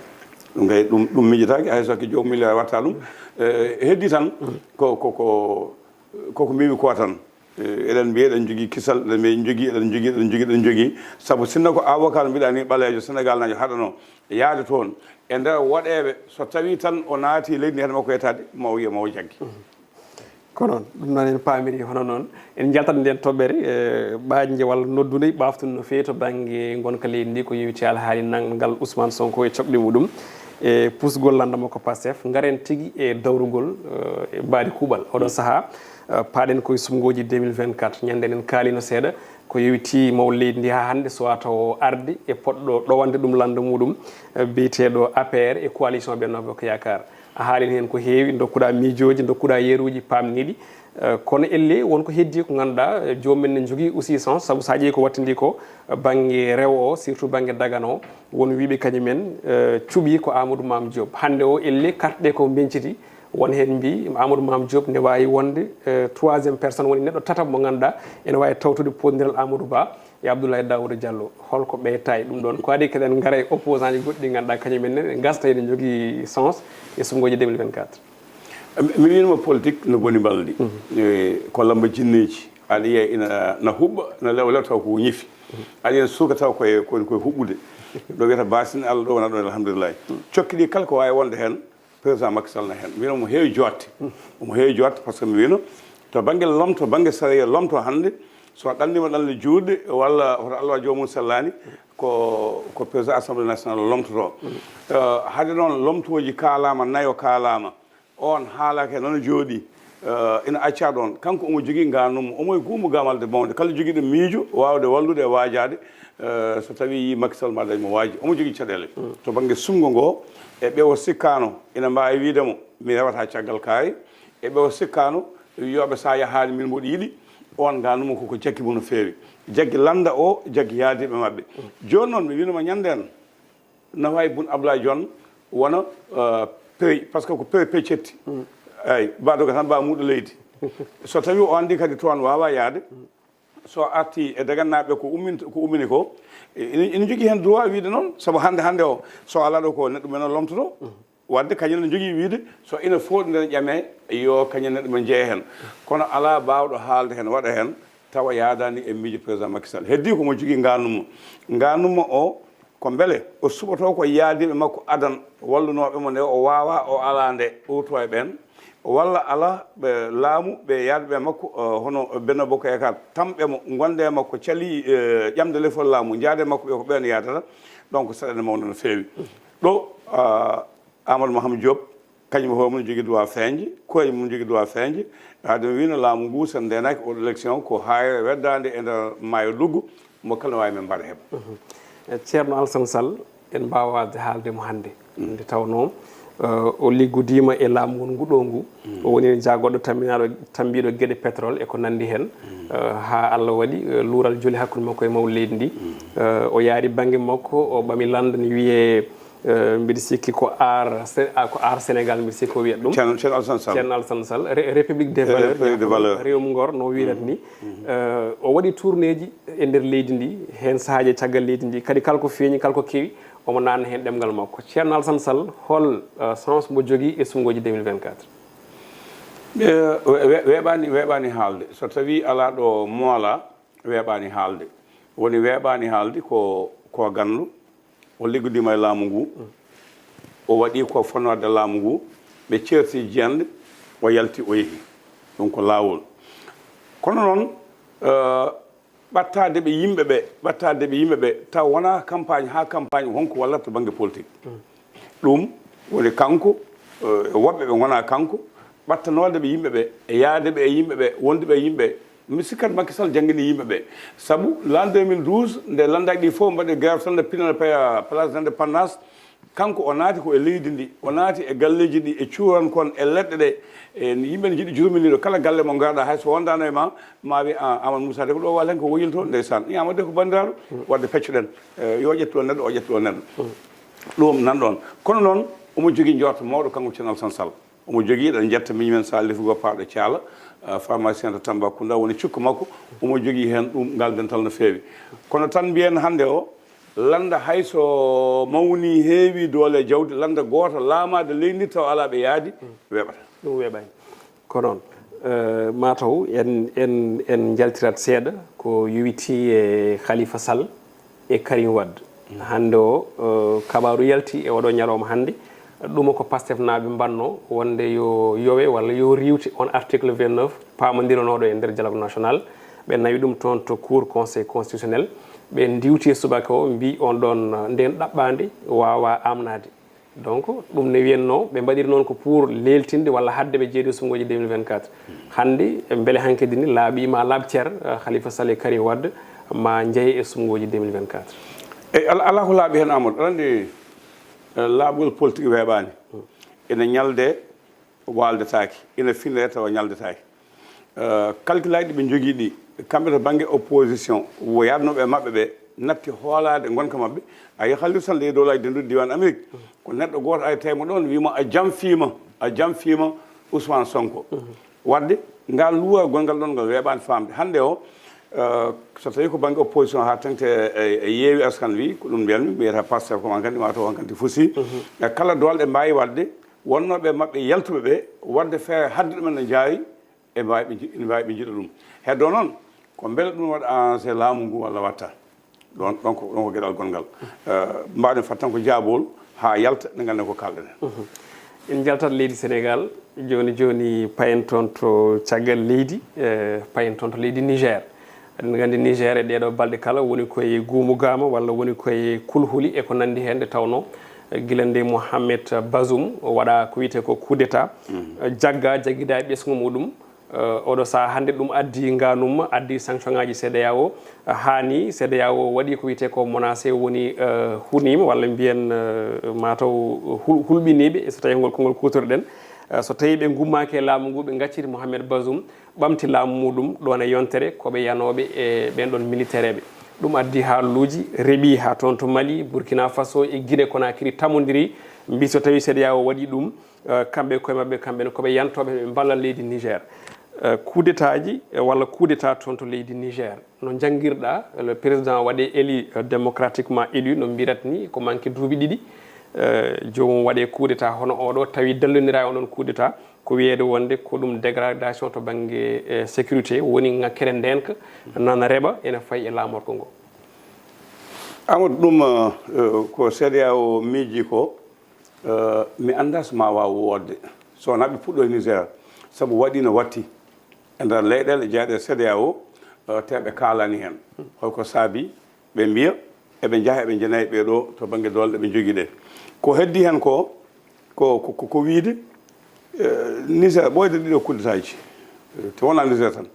Ɗum kay, ɗum, ɗum miijetaake. Hay so ke joom milliard watta ɗum. Eh, heddi tan ko, ko, ko, koko mbiimi ko tan. Eh, eɗen mbiya eɗen njogii kisal, eɗen mbiya eɗen njogii, eɗen njogii, eɗen njogii, eɗen njogii. Sabu sinno ko avocat no mbiɗa ni ɓaleejo Sénégal naajo haɗano yaade toon. E nder woɗeeɓe, so tawi tan o naati leydi ndi hade makko yettaade, ma o wiya ma o jaggi. Ko noon, ɗum noon en paamiri. Hono noon, en njaltat ndeen toɓɓere, eh, ɓaaƴnde walla noddunde, ɓaaftunde no feewi to bannge ngonka leydi ndi, ko yowiti alhaali nanngal Ousmane Sonko e coɓɗe muɗum, e pusgol lannda makko Pastef. Ngaren tigi e dawrugol, eh, e mbaadi kuuɓal. Oɗo sahaa, eh, paaɗen koye sumngooji deux mille vingt-quatre. Ñande eɗen kaalino seeɗa, ko yowiti mawɗo leydi ndi haa hannde, so wata o arde e poɗɗo ɗowande ɗum lannda muɗum, eh, biyeteeɗo A P R e coalition Benno Bokk Yaakaar. A haalino heen ko heewi, ndokkuɗaa miijooji, ndokkuɗaa yeruuji paamniiɗi. Eh, kono ellee won ko heddii ko ngannduɗaa, eh, joom men ne njogii aussi sens, sabu so a ƴeewi ko wattindii ko, eh, bannge rewo o, surtout bannge Dagana o, won wiyɓe kañum en, eh, cuɓii ko Amadou Mame Diop. Hannde o ellee carte ɗe ko mbeñciti, won heen mbii Amadou Mame Diop ne waawi wonde, eh, troisième personne, woni neɗɗo tataɓo mo ngannduɗaa ene waawi tawtude poondiral Amadou Ba e Abdoulaye Daouda Diallo. Holko ɓeyta e ɗum ɗoon? Ko adii keɗen ngara e opposant ji goɗɗi ɗi ngannduɗaa kañum en ne gasta ene njogii sens e sumngooji deux mille vingt-quatre. Mi, mi wiinoma politique no boni mbaldi. Eh, ko lamba jinneeji. Aɗa yiya ina na huɓɓa, na lewa lewa taw ko ñifi. Aɗa yiya suuka taw koye, koye, koye huɓɓude. Ɗo wiyata basin Allah, ɗo wona ɗo, alhamdulillahi. Cokki ɗi kala ko waawi wonde heen, président Macky Sall na heen. Mbino mo heewi jooɗde. Omo heewi jooɗde par ce que mi wino to bannge lomto, bannge sariya lomto hannde, so a ɗannima ɗanle juuɗe walla hoto Allah wa joomum sellaani, ko, ko président assemblée nationale o lomtotoo. Eh, hade noon lomtooji kaalaama, nayo kaalaama, on haalaka noon jooɗi, eh, ina acca ɗoon. Kanko omo jogii ngannumo, omo e guumo gamalde mawnde. Kala jogiiɗo miijo waawde wallude e waajaade, eh, so tawi yii Macky Sall ma dañ mo waaji. Omo jogii caɗeele. To bannge sunngo ngo, e ɓe o sikkaano ina mbaawi wiide mo, mi rewata caggal kaari. E ɓe o sikkaano, yooɓe so a yahaani min mboɗo yiɗi, on ngannumo koko jaggi mo no feewi. Jaggi lannda o, jaggi yaadiiɓe maɓɓe. Jooni noon, mi wiinoma ñande en, na waawi Boun Abdallah Dionne wona, eh, pere, par ce que ko pere peccetti. Eyi, mbaɗoga tan mbawa muuɗo leydi. So tawi o anndi kadi toon waawa yaade, so arti e dagannaaɓe ko ummin-, ko ummini ko, ina, ina jogii heen droit wiide noon, sabu hannde, hannde o, so alaa ɗo ko neɗɗo men o lomtoto, wadde kañum ne jogii wiide, so ina fooɗi nden ƴame, yo kañum neɗɗo men jeya heen. Kono alaa baawɗo haalde heen, waɗa heen, tawa yaadaani e miijo président Macky Sall. Heddii ko mo jogii ngannumo. Ngannumo o, ko mbele o suɓoto ko yaadiiɓe makko adan wallunooɓe mo nde o waawaa, o alaa nde, o ruttoo e ɓeen. Walla alaa ɓe laamu, ɓe yaadiiɓe makko, eh, hono Benno Bokk Yaakaar, tamɓe mo, ngonde e makko, cali, eh, ƴamde lefol laamu, njaade makko, ɓe ko ɓeen yaadata. Donc, saɗeende mawnde no feewi. Ɗo, ah, Amadou Maham Diop, kañum hoore mum jogii droit feeñde, koye mum jogii droit feeñde. Haade mi wiino laamu ngu, so ndeenaaki oɗo élection, ko haayre weddaande e nder maayo Luggu, mo kala no waawi men mbaɗa heɓa. Mhm. Eh, Ceerno Alassane Sall, en mbaawa waasde haalde mo hannde. Nde tawnoo, eh, o liggodiima e laamu ngu ɗo ngu. O woni jaagorɗo tammbinaaɗo, tammbiiɗo geɗe pétrole e ko nanndi heen. Eh, haa Allah waɗi, eh, luural joli hakkunde makko e mawɗo leydi ndi. Eh, o yaari bannge makko, o ɓami lannda no wiyee, eh, mbiɗa sikki ko Aar Se-, ah, ko Aar Sénégal, mbiɗa sikki o wiyata ɗum. Ceerno, Ceerno Alassane Sall. Ceerno Alassane Sall, Re-, République des Eh, valeurs, République des valeurs. Rewmu ngor, no o wiyata ni. Eh, o waɗi tournéeji e nder leydi ndi, heen sahaaji e caggal leydi ndi. Kadi kala ko feeñi, kala ko kewi, omo naatna heen ɗemngal makko. Ceerno Alassane Sall, hol, eh, sens mo jogii e sunnguuji deux mille vingt-quatre? Eh, we-, we-, weeɓaani, weeɓaani haalde. So tawii alaa ɗo moolaa, weeɓaani haalde. Woni weeɓaani haalde ko, ko ganndo, o liggodiima e laamu ngu, o waɗi ko fonnoo e laamu ngu, ɓe ceerti jiyanɗe, o yalti, o yehi. Ɗum ko laawol. Kono noon, eh, Ɓattaade ɓe yimɓe ɓe, ɓattaade ɓe yimɓe ɓe, taw wonaa campagne haa campagne won ko wallata to bannge politique. Ɗum woni kanko, eh, woɓɓe ɓe ngonaa kanko, ɓattanoode ɓe yimɓe ɓe, e yaade ɓe e yimɓe ɓe, wonduɓe e yimɓe. Mi sikkat Macky Sall janngini yimɓe ɓe. Sabu l'an deux mille douze, nde lanndaji ɗi fof mbaɗi grève tan nde pinal paya place d'indépendance, kanko o naati ko e leydi ndi, o naati e galleeji ɗi, e cuuran kon, e leɗɗe ɗe, e yimɓe ne njiɗi jurminiiɗo kala galle mo ngarɗa, hay so wondaano e ma, ma wi, "Ah, Amadou Moussa de ko ɗo walla hen ko woyil to, ndeysaan." Ni Amadou de ko banndiraaɗo, waɗde peccuɗen, eh, yo ƴettu ɗo neɗɗo, o ƴettu ɗo neɗɗo. Ɗum nan ɗon. Kono noon, omo jogii njorto mawɗo kanko Thierno Alassane Sall. Omo jogii, eɗen njetta miñi men Salif Go Paɗo Thiala, eh, pharmacien to Tambacounda, woni cukko makko. Omo jogii heen ɗum ngal dental no feewi. Kono tan mbiyen hannde o, lannda hay so mawni heewi doole jawdi, lannda gooto laamaade leydi ndi taw alaa ɓe yaadi, weeɓata. Ɗum weeɓaani. Ko noon. Eh, mataw en, en, en njaltirat seeɗa ko yowitii e Khalifa Sall e Karim Wade. Hannde o, eh, kabaaru yalti e oɗo ñalawma hannde. Ɗum ko Pastef naaɓe mbanno wonde yo yowe walla yo riiwte on article vingt-neuf paamondiranooɗo e nder dialogue national. Ɓe nawi ɗum toon to Cour Conseil Constitutionnel. Ɓe ndiwti e subaka o, mbi on ɗon, eh, nden ɗaɓɓaande waawa amnaade. Donc, ɗum ne wiyenno, ɓe mbaɗiri noon ko pour leeltinde walla haɗde ɓe jeeɗi suɓngooji deux mille vingt-quatre. Hannde, mbele hankadi ni laaɓi ma laaɓ cer, eh, Khalifa Sall e Karim Wade ma njeeye e suɓngooji deux mille vingt-quatre? Eyi, ala, alaa ko laaɓi heen, Amadou. Aɗa anndi, eh, laaɓgol politique weeɓaani. Ene ñalde waaldetaake, ina finere tawa ñaldetaake. Eh, calcul aji ɗi ɓe njogii ɗi, kamɓe to bannge opposition, wo yaadnooɓe e maɓɓe ɓe, natti hoolaade ngonka maɓɓe. A yi Khalifa Sall e dowlaaji denduɗi diiwaan Amérique, ko neɗɗo gooto ari tawi mo ɗoon, wii mo, "A jamfiima, a jamfiima Ousmane Sonko." Waɗde, ngal luwal gongal ɗoon, ngal weeɓaani faamde. Hannde o, eh, so tawii ko bannge opposition haa teŋti e, e, e Yewwi Askan Wi, ko ɗum mbiyanmi, mbiyata Pastef ko hankadi, mataw hankadi fusi. Eh, kala doole ɗe mbaawi waɗde, wonnooɓe e maɓɓe yaltuɓe ɓe, waɗde feere haɗde ɗumen no njaawi, e mbaawi ɓe nji-, ene mbaawi ɓe njiɗa ɗum. Heddo noon, ko mbele ɗum waɗa arrangé laamu ngu walla watta. Ɗoon, ɗoon ko, ɗoon ko geɗal gonngal. Eh, mbaɗen fat tan ko jaabol haa yalta, nde ngannden ko kaalɗen heen. En njaltat leydi Sénégal, jooni jooni payen toon to caggal leydi, eh, payen toon to leydi Niger. Eɗen nganndi Niger e ɗeeɗo balɗe kala woni koye guumugaama walla woni koye kulhuli e ko nanndi heen, nde tawnoo, eh, gila nde Mohamed Bazoum waɗa ko wiyetee ko coup d'état, eh, jagga, jaggidaa e ɓesngu muɗum. Eh, oɗo sahaa hannde ɗum addi ngaanum, addi sanction ŋaaji C E D E A O. Eh, haani C E D E A O waɗi ko wiyetee ko menacé, woni, eh, huniima walla mbiyen, eh, mataw hul-, hulɓiniiɓe, so tawii ngol konngol kuutorɗen. Eh, so tawii ɓe ngummaaki e laamu ngu, ɓe ngacciti Mohamed Bazoum, ɓamti laamu muɗum ɗoon e yontere, ko ɓe yanooɓe e ɓeen ɗoon militaire ɓe. Ɗum addi haaluuji reɓi haa toon to Mali, Burkina Faso e Guinée Conakry tamondiri, mbi so tawii C E D E A O waɗi ɗum, eh, kamɓe e koye maɓɓe, kamɓe ne ko ɓe yantooɓe, ɓe mballa leydi Niger. Eh, coup d'état ji, eh, walla coup d'état toon to leydi Niger. No njanngirɗaa, le président waɗe élu, eh, démocratiquement élu, no mbirat ni, ko manque duuɓi ɗiɗi, eh, joomum waɗe coup d'état hono oɗo, tawi dallondiraa e onon coup d'état, ko wiyeede wonde ko ɗum dégradation to bannge, eh, sécurité, woni ŋakkere ndeenka, nana reɓa, ene fayi e laamorgo ngo. Amadou, ɗum, eh, ko C E D E A O miiji ko, eh, mi anndaa so ma waaw woodde. So wonaa ɓe puɗɗo e Niger, sabu waɗi no watti e nder leyɗeele jeyaaɗe e C E D E A O, eh, te ɓe kaalaani heen. Holko saabi ɓe mbiya eɓe njaha eɓe njenayi ɓee ɗo to bannge doole ɗe ɓe njogii ɗe? Ko heddi heen ko, ko, ko, ko, ko wiyde, eh, Niger ɓooyde ɗiɗo coup d'état ji, eh, te wonaa Niger tan.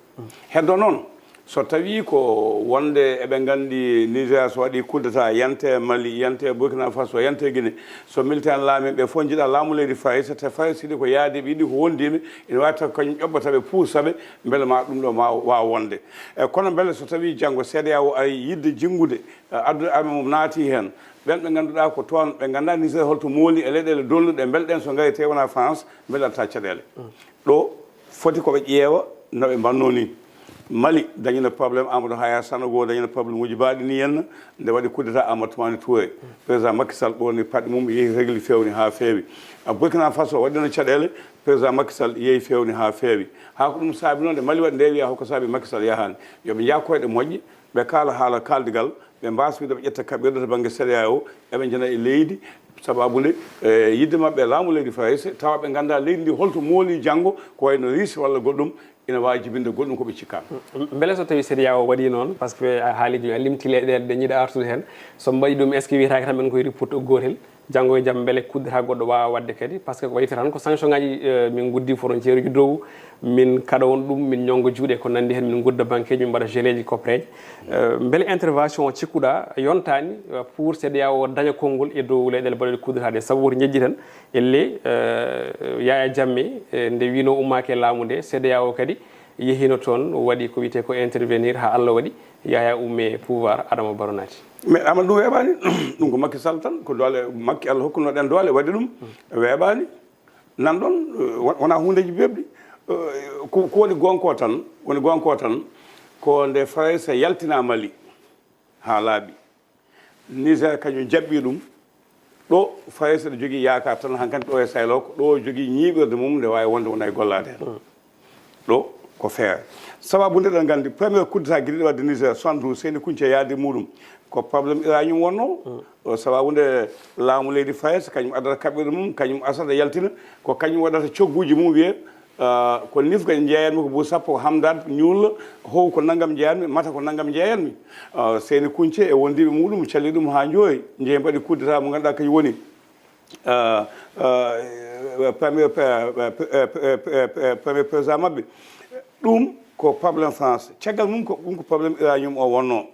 Heddo noon, so tawii ko wonde eɓe nganndi Niger so waɗi coup d'état, yante Mali, yante Burkina Faso, yante Guinée, so militaire laami ɓe fof njiɗa laamu leydi Farayse, te Farayse yiɗi ko yaadi, ɓe yiɗi ko wondiiɓe, ina waawi taw ko kañum ƴoɓɓata ɓe, puusata ɓe, mbele ma ɗum ɗo ma waaw wonde. E kono mbele so tawii janngo C E D E A O ari yiɗde jinngude, eh, addude arme mum naati heen, ɓeen ɓe ngannduɗaa ko toon, ɓe nganndaa Niger holto mooli e leyɗeele dolnuɗe, mbele ɗeen so ngarii tawi wonaa France, mbele aɗa tawa caɗeele. Ɗo foti ko ɓe ƴeewa no ɓe mbannoo ni. Mali dañino problème, Amadou Haya Sanogo dañino problème uji baaɗi ni henna, nde waɗi coup d'état Amadou Toumani Touré. Président Macky Sall ɓorni paɗe mum, yehi régli feewni haa feewi. A Burkina Faso waɗino caɗeele, président Macky Sall yehi feewni haa feewi. Haa ko ɗum saabi noon nde Mali waɗi nde wiya hoko saabi Macky Sall yahaani. Yo ɓe njaha koyɗe moƴƴe, ɓe kaala haala kaaldigal, ɓe mbaasa wiide ɓe ƴetta kaɓirɗe to bannge C E D E A O, eɓe njana e leydi, sababu nde e yiɗde maɓɓe e laamu leydi Farayse, tawa ɓe nganndaa leydi ndi holto mooli janngo, ko wayi no riis walla goɗɗum, ina waawi jibinde goɗɗum ko ɓe cikkaano. Mbele so tawii C E D E A O waɗii noon, par ce que a haalii jooni, a limtii leyɗeele ɗe njiɗa artude heen, so mbaɗii ɗum, est ce que wiyetaake tan ɓen koye ripporte gootel? Janngo e jam, mbele kuddata goɗɗo waawa waɗde kadi, par ce que ko wayi tan ko sanction ngaji, eh, min nguddi frontière uji dow, min kaɗa on ɗum, min ñonga juuɗe ko nanndi heen, min ngudda banque ji, min mbaɗa gelé ji, koppereje. Eh, mbele intervention o cikkuɗa yontaani, eh, pour C E D E A O daña konngol e dow leyɗeele baɗɗe kuddata ɗe, sabu woto njejjiten, elle, eh, Yaya Jammeh, eh, nde wino ummaaki e laamu nde, C E D E A O kadi yehino toon, waɗi ko wiyetee ko intervenir, haa Allah waɗi Yaya ummi e pouvoir, Adama Barrow naati. Mais Amadou, ɗum weeɓaani. Ɗum ko Macky Sall tan, ko doole Macky, Allah hokkuno ɗen doole, waɗi ɗum. Weeɓaani. Nan ɗon, eh, won-, wonaa huundeeji beeɓɗi. Eh, ko, ko woni goonga ko tan, woni goonga ko tan, ko nde Farayse yaltinaa Mali haa laaɓi. Niger kañum jaɓɓii ɗum. Ɗo Farayse ɗo jogii yaakaar tan, hankadi ɗo e Sahel o, ko ɗo jogii ñiiɓirde mum nde waawi wonde wona e gollaade heen. Ɗo ko feere. Sababu nde, eɗen nganndi, premier coup d'État giɗiɗo waɗde Niger, soixante-douze, Seyni Kunce yaade muɗum, ko problème uranium wonnoo. O sababu nde laamu leydi Farayse, kañum addata kaɓirɗe mum, kañum asata yaltina, ko kañum waɗata cogguuji mum, wiyee, ah, ko Nifga njeeyanmi, ko buuɗi sappo, ko Hamdaan, Ñuul, How ko nanngam njeeyanmi, Mata ko nanngam njeeyanmi. Ah, Seyni Kunce e wondiiɓe muɗum calli ɗum haa njoori, njehi mbaɗi coup d'État mo ngannduɗaa kañum woni, ah, ah, premier, pre-, pre-, pre-, pre-, premier président maɓɓe. Ɗum ko problème France. Caggal mum ko, ɗum ko problème uranium o wonnoo.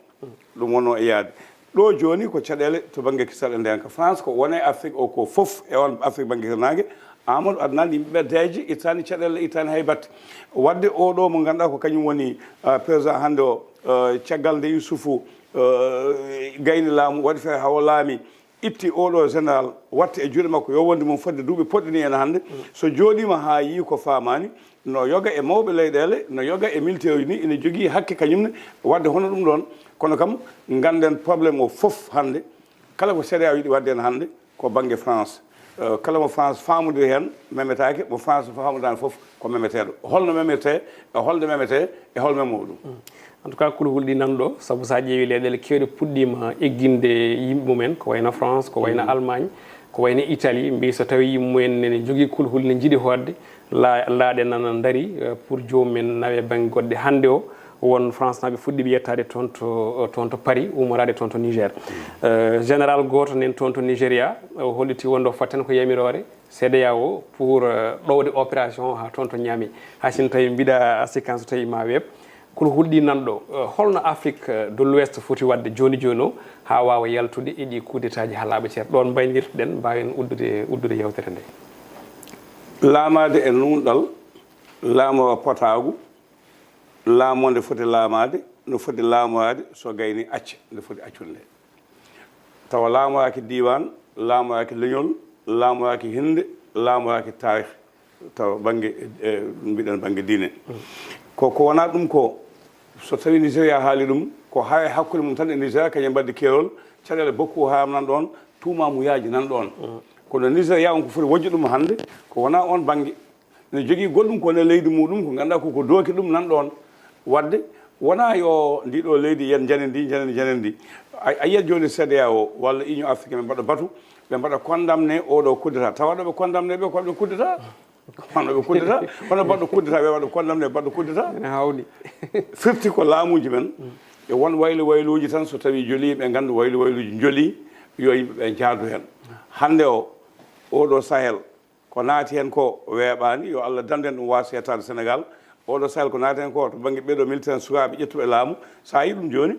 Ɗum wonnoo e yaade. Ɗo jooni ko caɗeele to bannge kisal e ndeenka. France ko wone Afrique o ko fof e on Afrique bannge hirnaange. Amadou, aduna anndi yimɓe ɓe deeƴi, ittaani caɗeele, ittaani hay batte. Waɗde o ɗo mo ngannduɗaa ko kañum woni, ah, président hannde o, ah, caggal nde Yusufu, ah, gayni laamu, waɗi feere haa o laami, itti o ɗo général, watti e juuɗe makko, yo wonde mum fodde duuɓi poɗɗi ni en hannde. So jooɗiima haa yii ko faamaani, no yoga e mawɓe leyɗeele, no yoga e militaire uji ni, ina jogii hakke kañum ne waɗde hono ɗum ɗoon. Kono kam, ngannden problème o fof hannde, kala ko C E D E A O yiɗi waɗde en hannde, ko bannge France. Eh, kala mo France faamodiri heen, memetaake, mo France faamodaani fof ko memeteeɗo. Holno memetee, e holnde memetee, e hol memoo ɗum? En tout cas, kulhuli ɗi nan ɗo, sabu so a ƴeewi leyɗeele keewɗe puɗɗiima egginde yimɓe mumen, ko wayno France, ko wayno Allemagne, ko wayno Italie, mbi so tawi yimɓe mumen ne jogii kulhuli ne njiɗi hoɗde, la-, laaɗe nana ndari, eh, pour joomum en nawe bannge goɗɗe. Hannde o, won France naaɓe fuɗɗiiɓe yettaade toon to, toon to Paris, ummoraade toon to Niger. Eh, général gooto nen toon to Nigeria, o holliti wonde o fotten ko yamiroore C E D E A O pour, eh, ɗowde opération o haa toon to Niamey. Hay sinno tawi mbiɗa sikkan so tawi ma weeɓ. Kono hulɗi nan ɗo, eh, holno Afrique, eh, de l'Ouest foti waɗde jooni jooni o haa waawa yaltude e ɗi coup d'État ji haa laaɓa cer? Ɗoon mbaynirtoɗen, mbaawen uddude, uddude yewtere nde. Laamaade e nuunɗal, laamowa potaagu, laamoo nde foti laamaade, no foti laamoraade, so gayni acca, nde foti accude nde. Tawa laamoraaki diiwaan, laamoraaki leñol, laamoraaki hinnde, laamoraaki taarih, tawa bannge, e, mbiɗen bannge diine. Ko, ko wonaa ɗum ko, so tawii Nigéria haali ɗum, ko hare hakkunde mum tan e Nigéria, kañum mbaɗdi keerol, caɗeele Boko Haram nan ɗoon, tuumamuyaaji nan ɗoon. Kono Nigéria on ko foti wojjude ɗum hannde, ko wonaa oon bannge. Ene jogii goɗɗum ko woni e leydi muɗum, ko ngannduɗaa ko, ko dooki ɗum nan ɗoon. Waɗde, wonaa yo ndii ɗoo leydi yen njanen ndi, njanen, njanen ndi. A, a yiyat jooni C E D E A O walla Union africaine ɓe mbaɗa batu, ɓe mbaɗa condamné oo ɗoo coup d'État. Tawa ɗo ɓe condamné ɓe ko waɗɓe coup d'État. Wonɓe coup d'État, wonɓe mbaɗɗo coup d'État, ɓe waɗa condamné mbaɗɗo coup d'État. Ene hawni. Firti ko laamuuji men, e won waylo wayluuji tan, so tawii jolii, ɓe nganndu waylo wayluuji njolii, yo yimɓe ɓe njaadu heen. Hannde o, oo ɗoo Sahel, ko naati heen ko weeɓaani, yo Allah dandu en ɗum waasa yettaade Senegaal. Oo ɗoo Sahel ko naati heen ko to bannge ɓee ɗoo militaire sukaaɓe ƴettuɓe laamu. So a yii ɗum jooni,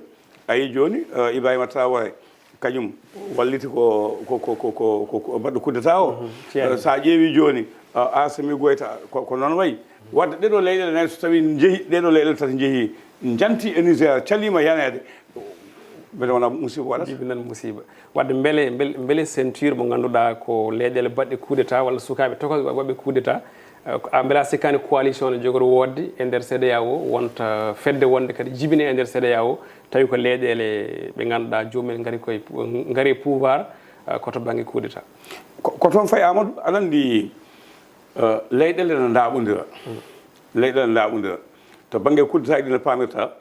a yii jooni, eh, Ibrahima Traoré, kañum walliti ko, ko, ko mbaɗɗo coup d'État o. Mhm, Thierno. Eh, so a ƴeewi jooni, eh, Assimi Goïta, ko, ko noon wayi. Waɗde ɗee ɗoo leyɗeele nayi, so tawii njehi, ɗee ɗoo leyɗeele tati njehi, njanti e Niger, caliima yaneede, mbele wonaa musiba waɗata? Jibinal musiba. Waɗde mbele, mbele, mbele ceinture mo ngannduɗaa ko leyɗeele baɗɗe coup d'État walla sukaaɓe tokosɓe waɗɓe coup d'État, eh, ko, a mbela sikkaani coalition ne jogori woodde e nder C E D E A O, wonta fedde wonde kadi jibine e nder C E D E A O, tawi ko leyɗeele ɓe ngannduɗaa joomum en ngari koye, ngari e pouvoir, eh, ko to bannge coup d'État? Ko, ko toon fayi, Amadou, aɗa anndi, eh, leyɗeele no ndaaɓondira. Leyɗeele no ndaaɓondira. To bannge coup d'État ɗi no paamirta,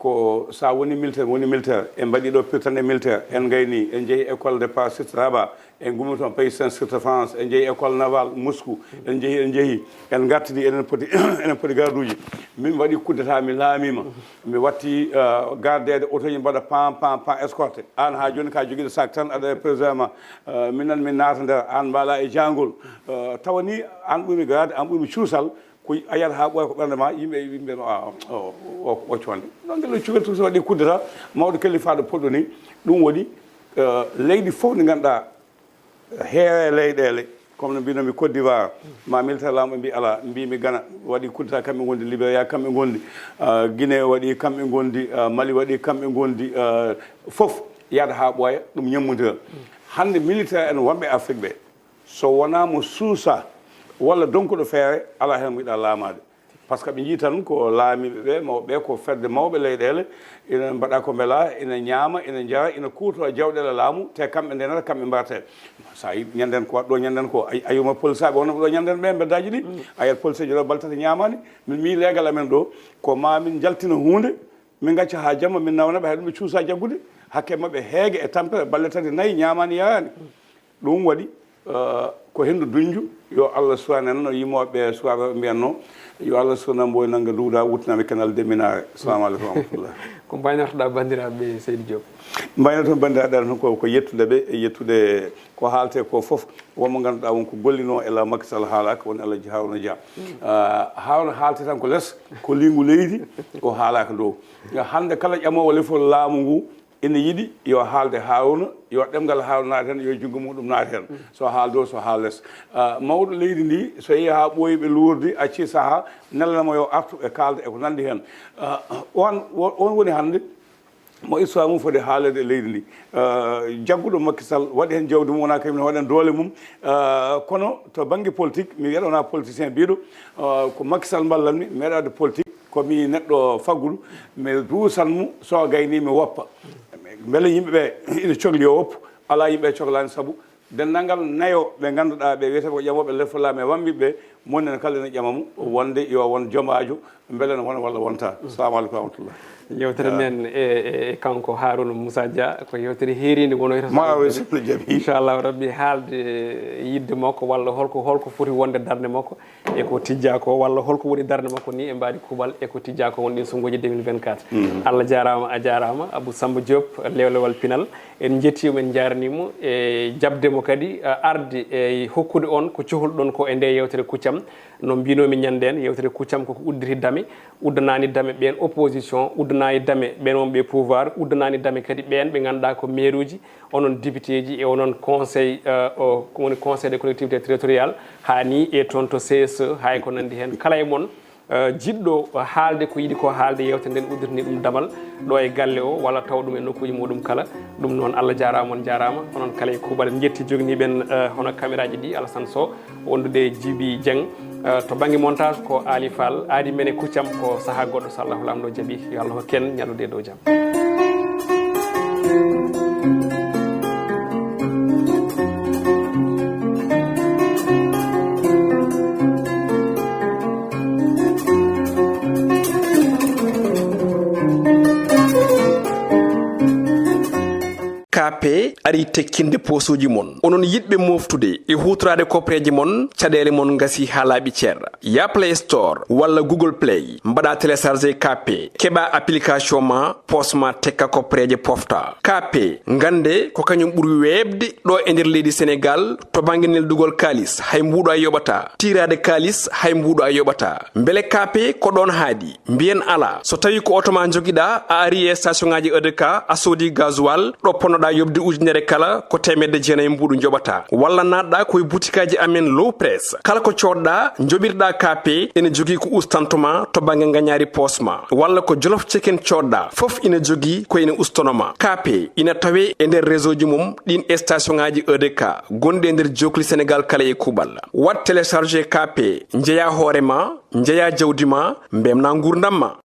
Ko sa woni militaire, woni militaire, en mbaɗi ɗo pirtande militaire, en ngayni, en jeehi école de passe Sirte Rabat, en gummi toon, payi Saint Sirte France, en jeehi école navale Moscou, en jeehi, en jeehi, en ngartidi, eɗen poti, eɗen poti garduuji. Min mi waɗi coup d'état, mi laamiima. Mi watti, euh, gardeede otoji mbaɗa pam, pam, pam, escorte. Aan haa jooni ka jogiiɗo sac tan, aɗa président ma, euh, minen min naata nder, aan mbaala e jaangol. Euh, tawa ni aan ɓurmi garde, aan ɓurmi cuusal, ko a yiyata haa ɓooya ko ɓernde ma, yimɓe, yimɓe no, ah, o, o, o coonde. Donc, le cukalel tun so waɗi coup d'état, mawɗo kallifaaɗo puɗɗo ni, ɗum woni, euh, leydi fof ndi ngannduɗaa, heere leyɗeele, comme no mbinomi Côte d'Ivoire, ma militaire laamu ɓe mbi alaa, mbimi Ghana waɗi coup d'état, kamɓe ngondi, Libéria kamɓe ngondi, euh, Guinée waɗi kamɓe ngondi, euh, Mali waɗi kamɓe ngondi, euh, fof yaada haa ɓooya, ɗum ñammondira. Hannde militaire en wonɓe Afrique ɓe, so wonaa mo suusa walla donkuɗo feere, alaa heen mo yiɗaa laamaade. Par ce que ɓe njii tan ko laamiiɓe ɓe, mawɓe ɓe, ko fedde mawɓe leyɗeele, ina mbaɗa ko mbela, ina ñaama, ina njara, ina kuutora jawɗeele laamu, te kamɓe ndenata, kamɓe mbarate. Sa yi ñanden ko waɗɗo ñanden ko, ay-, ayuma polisaaɓe wonɓe ɗo ñanden ɓe mbeddaaji ɗi, a yiyat poliseejo ɗo balɗe tati ñaamaani. Min mii leegal amen ɗo, ko ma min njaltina huunde, min ngacca haa jamma, min nawna ɓe, hay ɗum ɓe cuusa jaggude, hakke maɓɓe heege e tampere, balɗe tati, nayi, ñaamaani, yaraani. Ɗum waɗi, eh, ko henndu duñju, yo Allah suwano en, no yimooɓe suwaaɓe mbiyatnoo, yo Allah suwano mbo nannga duuda, wuttinami kanal deminaare. Salamu aleykum wa rahmatullah. Ko mbaynortoɗaa banndiraaɓe, Seydi Diop? Mbaynoton banndiraaɓe tan ko, ko yettude ɓe, e yettude ko haaletee ko fof. Wonmo ngannduɗaa won ko gollinoo e la Macky Sall haalaaka, won Alhaji Harouna Dia. Ah, Harouna haaletee tan ko les, ko liingu leydi, o haalaaka dow. Hannde kala ƴamoowo lefol laamu ngu, ina yiɗi yo haalde Harouna, yo ɗemngal Harouna naat heen, yo junngo muɗum naat heen. So haal dow, so haal les. Ah, mawɗo leydi ndi, so yehi haa ɓooyi ɓe luurdi, accii sahaa, nelana mo yo artu ɓe kaalda e ko nanndi heen. Ah, on, on woni hannde mo histoire mum foti haaleede e leydi ndi. Ah, jagguɗo Macky Sall waɗi heen jawdi mum, wonaa kañum ne waɗi heen doole mum. Ah, kono to bannge politique, mi wiyata wonaa politicien biiɗo, ah, ko Macky Sall mballanmi, mi meeɗa waɗde politique. Ko mi neɗɗo faggudu, mi duusan mo, so o gayni mi woppa. Mbele yimɓe ɓe ina cokli yo woppu, alaa yimɓe ɓe coklaani sabu denndaangal nayo ɓe ngannduɗaa ɓe wiyetee ko ƴamooɓe lefol laamu e wambiɓe ɓe, moni en kala ina ƴama mo wonde yo won jomaajo, mbele no wona walla wonta. Salamu aleykum wa rahmatullah. Yewtere men e, e, e kanko Harouna Moussa Dia, ko yewtere heeriinde wonoyta. Ma awe sehil Jabi. Inchallahu Rabbi, haalde yidde makko walla holko, holko foti wonde darnde makko. E ko tijjaa ko, walla holko woni darnde makko ni e mbaadi kuuɓal, e ko tijjaa ko won ɗin sonnguuji deux mille vingt-quatre. Mhm. Allah jaaraama, a jaaraama, Abou Samba Diop, lewlewal pinal. En njettii mo, en njaarnii mo e jaɓde mo kadi, a, arde e hokkude on ko cohluɗon ko e nde yewtere Kuccam. No mbiinoomi ñanndeen, yewtere Kuccam koko udditi dame, uddanaani dame ɓeen opposition, uddanaani dame ɓeen wonɓe e pouvoir, uddanaani dame kadi ɓeen ɓe ngannduɗaa ko maire uji, onon député ji e onon conseil, euh, o, ko woni conseil des collectivités territoriales, haa ni e toon to C S E, haa e ko nanndi heen. Kala e mon, euh, jiɗɗo haalde ko yiɗi ko haalde, yewtere nden udditani ɗum damal ɗo e galle o, walla tawa ɗum e nokkuuji muɗum kala. Ɗum noon, Allah jaaraama, on jaaraama, onon kala e kuuɓal. En njetti joganii ɓen, euh, hono caméra ji ɗi, Alassane Sow, wondude e Djiby Dieng. Eh, to bannge montage ko Ali Fall, aadi men e Kuccam ko sahaa goɗɗo, so Allahu Laamɗo jaɓi. Yo Allah hokke en ñallude e dow jam. K P ari tekkinde poosuuji mon. Onon yiɗɓe moftude e huutoraade koppareeje mon, caɗeele mon ngasi haa laaɓi cer. Ya Play Store walla Google Play, mbaɗa télécharger K P, keɓa application ma, poos ma tekka koppareeje pofta. K P, ngannde ko kañum ɓuri weeɓde ɗo e nder leydi Senegaal, to bannge neldugol kaalis, hay mbuuɗo a yoɓata. Tiiraade kaalis, hay mbuuɗo a yoɓata. Mbele K P ko ɗoon haaɗi? Mbiyen alaa. So tawii ko oto ma njogiɗaa, a ari e station ŋaaji E D K, a soodi gasoil, ɗo ponnoɗaa yoɓde ujunere kala ko teemedde jeenayi mbuuɗu njoɓataa. Walla naatɗaa ko e butikaaji amen Low Press. Kala ko coodɗaa, njoɓirɗaa K P, ene jogii ko ustantoo ma to bannge ngañaari poos ma. Walla ko Jolof Chicken coodɗaa, fof ina jogii ko ene ustanoo ma. K P ina tawee e nder réseau ji mum ɗiin station ŋaaji E D K gonɗi e nder jookli Senegaal kala e kuuɓal. Waɗ télécharger K P, njeyaa hoore ma, njeyaa jawdi ma, mbeltinaa nguurndam ma.